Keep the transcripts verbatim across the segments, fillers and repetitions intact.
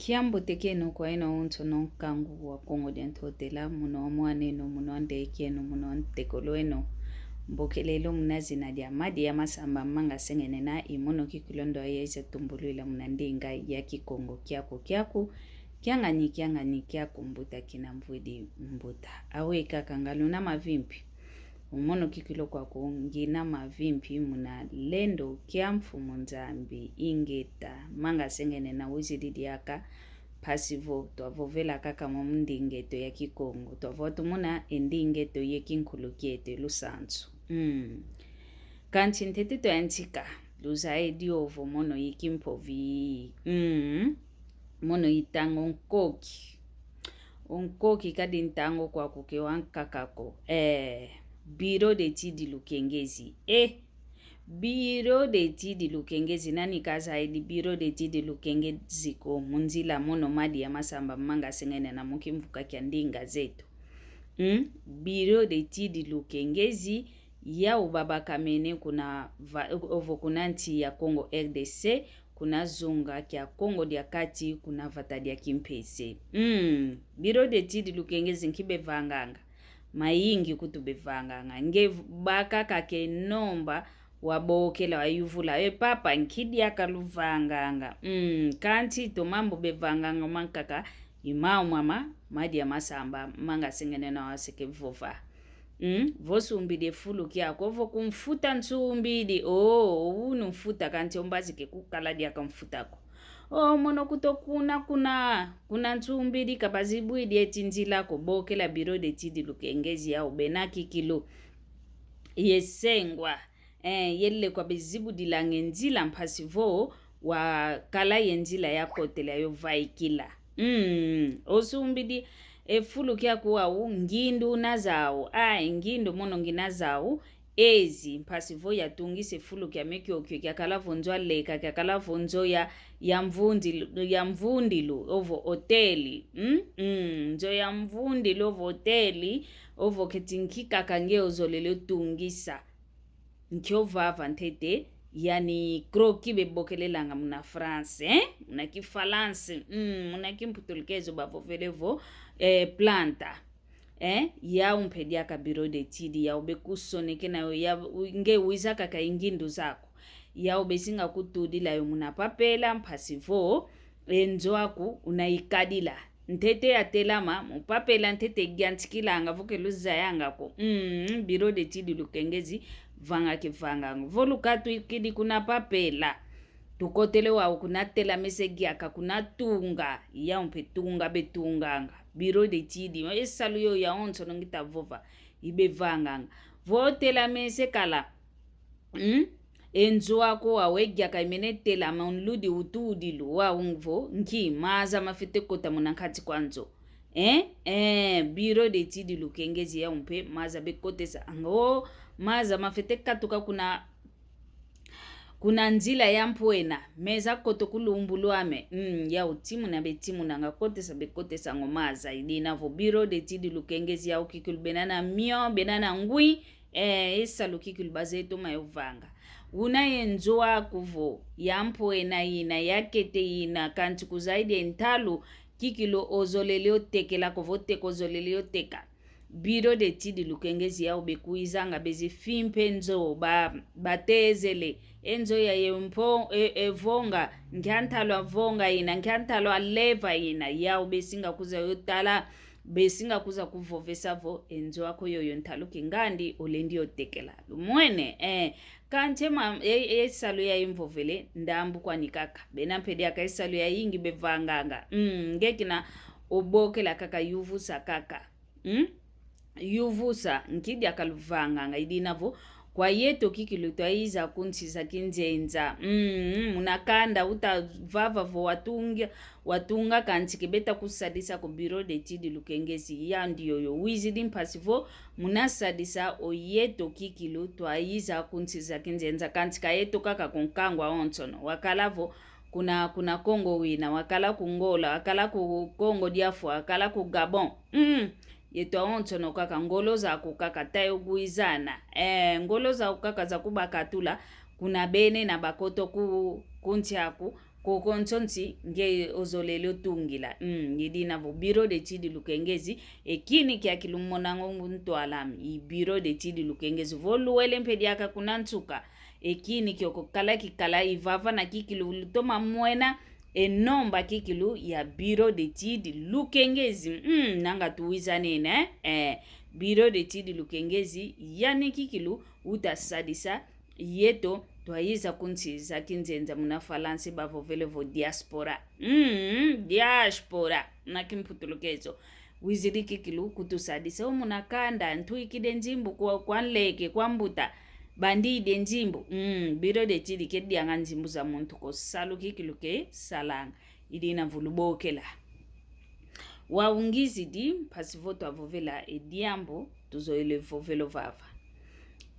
Kiambote kieno kwa eno awonsono nkangu wa Kongo dia Ntotela, mono wa mwan'eno, mono wa ndek'eno, mono wa ntekolo eno. Mbokelelo muna zina dia Madi ya Masamba Manga Sengenena, i mono kikilu ndo ayiza tumbulwila muna ndinga ya Kikongo. Kiaku, kiaku, kiangani, kiangani, kiaku mbuta kina mvwidi mbuta. Awe kaka nga luna mavimpi. U mono kikilu kwaku ngina mavimpi muna lendo kia Mfumu Nzambi. Ingeta, Manga Sengenena wizidi diaka, mpasi vo twavovela kaka mwa ndinga eto ya Kikongo, twavova tumuna e ndinga eto ye kinkulu kieto, e lusansu. Mm. Kansi ntete twayantika, luzayidi ovo mono i kimpovi. Mm. Mono i ntangu nkoki. O nkoki kadi ntangu kwaku ke wankaka ko. Eh, Bureau d'Études Lukengezi. Eh, Bureau d'Études Lukengezi, nani kazayidi Bureau d'Études Lukengezi ko mu nzila mono Madi ya Masamba Manga Sengenena mu kimvuka kia ndinga zeto? Hmm? Bureau d'Études Lukengezi, yau babakamene kuna va-, ovo kuna nsi ya Kongo R D C, kuna zunga kia Kongo dia Kati, kuna vata dia Kimpese. Mm, Bureau d'Études Lukengezi nki bevanganga? Mayingi kutu bevanganga. Nge v-, bakaka ke nomba wabokela, wayuvula: E papa, nki diaka luvanganga? Mm, kansi to mambu bevanganga mankaka, i mau mama, Madi ya Masamba Manga Sengenena waseke vova. Mm, vo sumbidi e fulu kiaku, ovo kumfuta nsumbidi. Oh, unu mfuta, kansi o mbazi ke kukala diaka mfuta ko. Oh, mono kuto kuna, kuna, kuna nsumbidi ka bazibwidi eti nzila ko, bokela Bureau d'Études Lukengezi, yau bena kikilu ye sengwa. Eh, yele kwa bezibudilanga e nzila mpasi vo wakala ye nzila ya kotela yo vaikila. Mm, o sumbidi e fulu kiaku, wau ngindu una zau. Ai, ngindu mono ngina zau, ezi, mpasi vo yatungisa e fulu kiame kiokio, kiakala vo nzo a leka, kiakala vo nzo ya, ya mvundilu, ya mvundilu, ovo hôtel. Mm? Mm, nzo ya mvundilu, ovo hôtel, ovo keti nki kaka nge ozolele otungisa. Nki ovava ntete, yani croquis bebokelelanga muna France, eh? Muna Kifalansa, mm, muna Kimputulukezo bavovele vo, eh, planta. Eh? Yau mpe diaka Bureau d'Études, yau bekusonekena yo, ya, u-, nge wiza kaka i ngindu zaku. Yau besinga kutudila yo muna papela, mpasi vo e nzo aku unaikadila. Ntete yatelama, mu papela ntete yantikilanga, vo ke luzayanga ko. Mm, Bureau d'Études Lukengezi, vanga kevanganga. Vo lukatukidi kuna papela, tukotele wau kuna telamese, giaka kuna tunga, yau mpe tunga betunganga. Bureau d'Études, e salu yoyo yawonsono ngita vova, i bevanganga. Vo telamese kala, mm? E nzo aku wau e giaka imene telama, unludi utudilu, wau nvo nki, maza mafwete kota muna nkati kwa nzo. Eh? Eh, Bureau d'Études Lukengezi, yau mpe maza bekotesanga. O, maza mafwete katuka kuna, kuna nzila ya mpwena, meza koto ku lumbu lwame. Mm, yau timuna betimunanga, kotesa bekotesanga o maza. I dina vo Bureau d'Études Lukengezi, yau kikilu bena na mio, bena na ngwi, eh, e salu kikilu bazeye toma yo vanga. Una ye nzo aku vo ya mpwena ina, ya kete ina, kansi kuzayidi e ntalu kikilu ozolele otekela ko, vo teka ozolele oteka, Bureau d'Études Lukengezi, yau bekuizanga, bezifimpe nzo, ba, batezele e nzo yayi mpo, e, evonga, nkia ntalu avonga ina, nkia ntalu aleva ina, yau besinga kwiza yo tala, besinga kwiza kuvovesa vo e nzo aku yoyo ntalu kingandi, olendi otekela. Lumwene, eh, kansi ma, e, e salu yayi mvovele, ndambu kwani kaka. Bena mpe diaka e salu yayingi bevanganga. Mm, nge kina obokela kaka, yuvusa kaka. Mm? Yuvusa, nki diaka luvanganga? I dina vo, kwa yeto kikilu twayiza ku nsi za kinzenza. Mm, muna kanda uta vava vo watunga, watunga kansi ke beta kusadisa ko Bureau d'Études Lukengezi, yandi yoyo wizidi mpasi vo muna sadisa o yeto kikilu twayiza ku nsi za kinzenza, kansi ka yeto kaka ku nkangu awonsono. Wakala vo kuna, kuna Kongo wina, wakala ku Ngola, wakala ku Kongo dia Fwa, wakala ku Gabon. Mm. Yeto awonsono kaka, ngolo zaku kaka, ta yo gwizana. Eh, ngolo zaku kaka za kubakatula, kuna bene na bakoto ku, ku nsi aku, Koko ntsonsi nge ozolele otungila. Mm, i dina vo Bureau d'Études Lukengezi, e kini kiaki lumonanga o ntwala ami, i Bureau d'Études Lukengezi. Vo luwele mpe diaka kuna nsuka, e kini kiokio kala kikala, i vava na kikilu lutoma mwena e nomba kikilu ya Bureau d'Études Lukengezi. Mm, nanga tuwizanene, eh? Eh, Bureau d'Études Lukengezi, yani kikilu uta sadisa yeto twayiza ku nsi za kinzenza muna Falansi bavovele vo diaspora. Mm, diaspora, na kimputulukezo. Wizidi kikilu kutusadisa o muna kanda, ntwikidi e nzimbu kwa, kwa nleke, kwa mbuta, bandidi e nzimbu. Mm, Bureau d'Études ke dianga nzimbu za muntu ko, salu kikilu ke salanga. I dina vo lubokela. Wau ngizidi, mpasi vo twavovela e diambu tuzoele vovela o vava.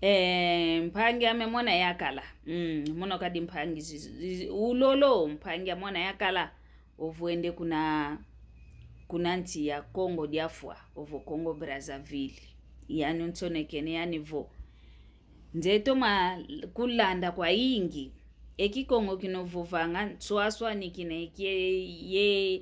Eh, mpangi ame mwana yakala. Mm, mono kadi mpangi zi-, zi-, ulolo, mpangi a mwana yakala. Ovo ende kuna, kuna nsi ya Kongo diafwa, ovo Congo Brazzaville. Yani unsonekene, yani vo. Nze toma kulanda kwayingi. E Kikongo kina ovovanga, nswaswani kina e kie-, ye,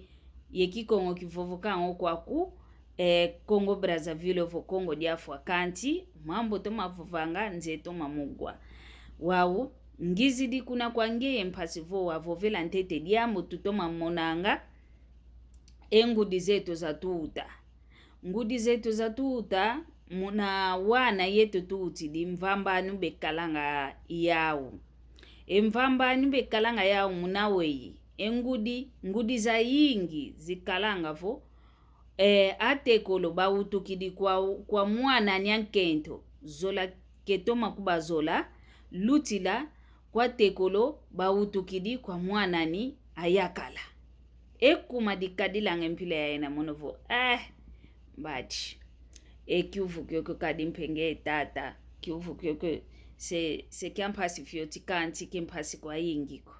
ye Kikongo kivovokanga o kwaku, eh, Congo Brazzaville ovo Congo diafwa, kanti mambu toma vovanga nze toma mugwa. Wau, ngizidi kuna kwa ngeye mpasi vo wavovela ntete diambu tutoma monanga, e ngudi zeto zatuta. Ngudi zeto zatuta, muna wana yeto tutidi, mvambanu bekalanga yau. E mvambanu bekalanga yau muna weyi. E ngudi, ngudi zayingi zikalanga vo, eh, atekolo bawutukidi kwa, kwa mwan'ani a nkento, zola ketoma kubazola, lutila kwa tekolo bawutukidi kwa mwan'ani a yakala. E kuma dikadilanga e mpila yayina mono vo, eh, mbadi. E kiuvu kiokio kadi mpe nge tata, kiuvu kiokio se, se kia mpasi fioti kanti ke mpasi kwayingi ko.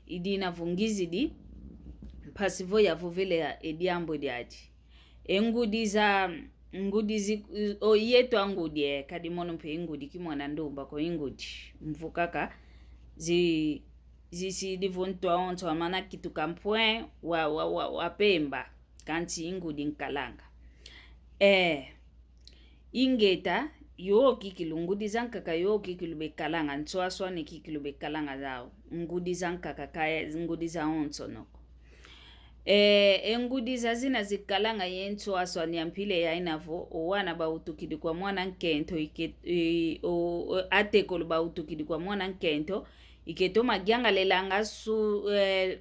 I dina vo ngizidi, mpasi vo yavovele e diambu diadi. E ngudi za, ngudi zi, o yeto a ngudi, eh, kadi mono mpe i ngudi ki mwana ndumba ko, i ngudi. Mvu kaka, zi, zisidi vo ntu awonso wamana kituka mpwe, wa, wa, wa, wapemba. Kanti i ngudi nkalanga. Eh, ingeta, yo kikilu, ngudi zankaka yo kikilu bekalanga, nswaswani kikilu bekalanga zau. Ngudi zankaka kaya, ngudi zawonsono ko. Eh, e ngudi zazina zikalanga ye nswaswani a mpila yayina vo, o wana bawutukidi kwa mwana nkento, ike, i, o, o, atekolo bawutukidi kwa mwana nkento, iketoma yangalelanga su, eh,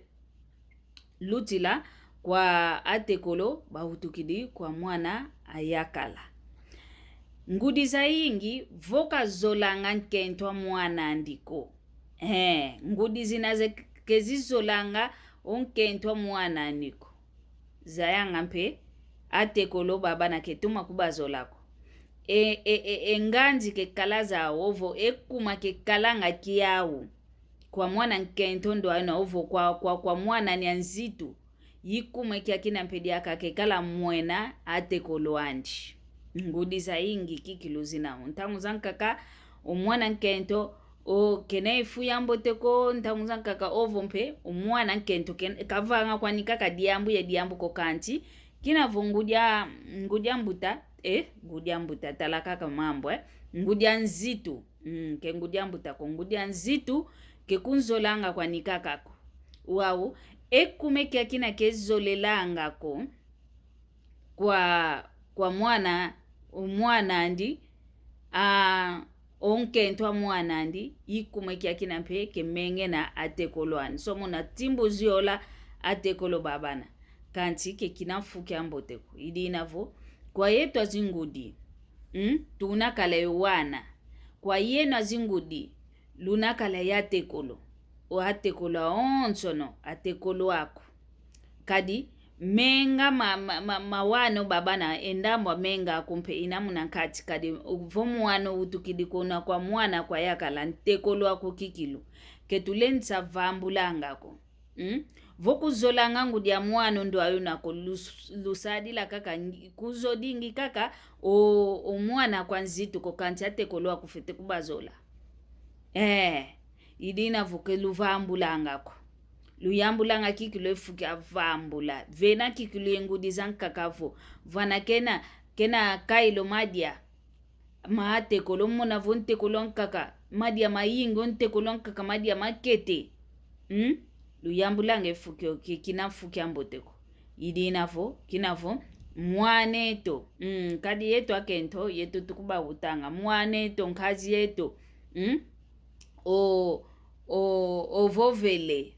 lutila kwa atekolo bawutukidi kwa mwana a yakala. Ngudi zayingi vo kazolanga nkento a mwan'andi ko. Eh, ngudi zina ze-, kezizolanga o nkento a mwan'andi ko. Zayanga mpe atekolo babana ketoma kubazola ko. E, e, e, e nganzi kekala zau ovo, e kuma kekalanga kiau kwa mwana nkento ndo aina ovo kwa, kwa, kwa mwan'ani a nzitu. I kuma kiakina mpe diaka kekala mwena atekolo andi. Ngudi zayingi kikilu zina. Ntangu zankaka, o mwana nkento, o kena e fu ya mbote ko, ntangu zankaka ovo mpe, o mwana nkento ken-, kavanga kwani kaka diambu ye diambu ko kanti, kina vo ngudi a, ngudi a mbuta, eh, ngudi a mbuta, tala kaka mambu, eh, ngudi a nzitu. Mm, ke ngudi a mbuta ko, ngudi a nzitu, ke kunzolanga kwani kaka ko. Wau, e kuma kiakina kezolelanga ko kwa, kwa mwana, mwan'andi, a, o nkento a mwan'andi, i kuma kiakina mpe kemengena atekolo andi. So muna timbu ziola atekolo babana. Kanti ke kina fu kia mbote ko. I dina vo, kwa yeto azingudi, mm, tunakala yo wana. Kwa yeno azingudi, lunakala ye atekolo. O atekolo awonsono, atekolo aku. Kadi, menga ma, ma, ma, ma wana o babana, e ndambu amenga aku mpe ina muna nkati, kadi vo mwana utukidi kuna kwa mwana kwa yakala, ntekolo aku kikilu. Ke tulenda vambulanga ko. Mm? Vo kuzolanga ngudi a mwana ndo ayo nako lus-, lusadila kaka ngi-, kuzodingi kaka o, o mwana kwa nzitu ko kanti atekolo aku fwete kubazola. Eh, i dina vo ke luvambulanga ko. Luyambulanga kikilu e fu kia vambula. Vena kikilu ye ngudi zankaka vo. Vana kena, kena kailo madia ma tekolo, mona vo ntekolo ankaka, madia mayingi, o ntekolo ankaka, madia makete. Hmm? Luyambulanga e fu kio, ki-, kina fu kiambote ko. I dina vo, kina vo, mwan'eto. Hmm, kadi yeto akento, yeto tukubawutanga. Mwan'eto, nkazi yeto. Hmm? O, o, ovovele.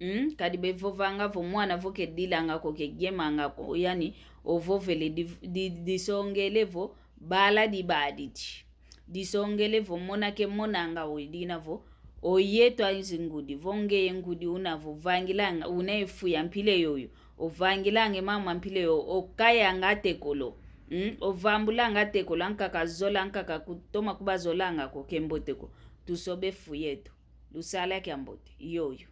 Hmm? Kadi bevovanga vo mwana vo kedilanga ko, kegemanga ko. Yani, ovovele di, di, disongele vo bala dibadidi. Disongele vo mona kemonanga o, i dina vo. O yeto anzi ngudi, vo ngeye ngudi una vo vangilanga, una e fu ya mpila yoyo. Ovangilanga e mambu ma mpila yoyo, okayanga tekolo. Hmm? Ovambulanga tekolo, ankaka zola, ankaka kutoma kubazolanga ko, kiambote ko. Tusoba e fu yeto. Lusala kiambote. Yoyo.